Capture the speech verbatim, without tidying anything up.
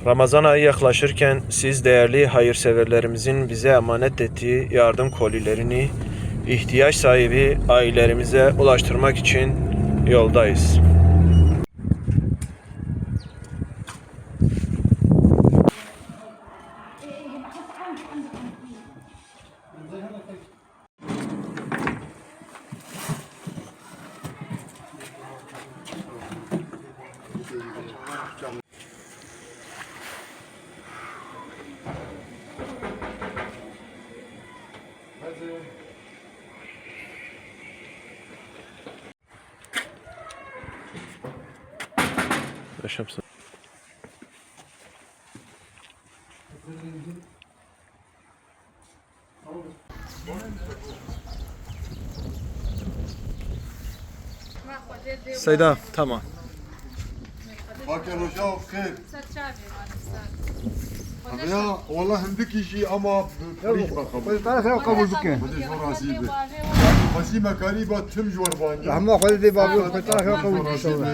Ramazan ayı yaklaşırken siz değerli hayırseverlerimizin bize emanet ettiği yardım kolilerini ihtiyaç sahibi ailelerimize ulaştırmak için yoldayız. Yaşamsın. Seyda, tamam. Bakın hocam, xêr. Hemya, wala hindikî jî ama pêş me qebûl. Xwedê te xêr qebûl bike. Xwedê ji we razî be. Xwezî me karî ba tim ji we bangî. Hema Xwedê dê bavê xwe te xêr qebûl bike inşallah.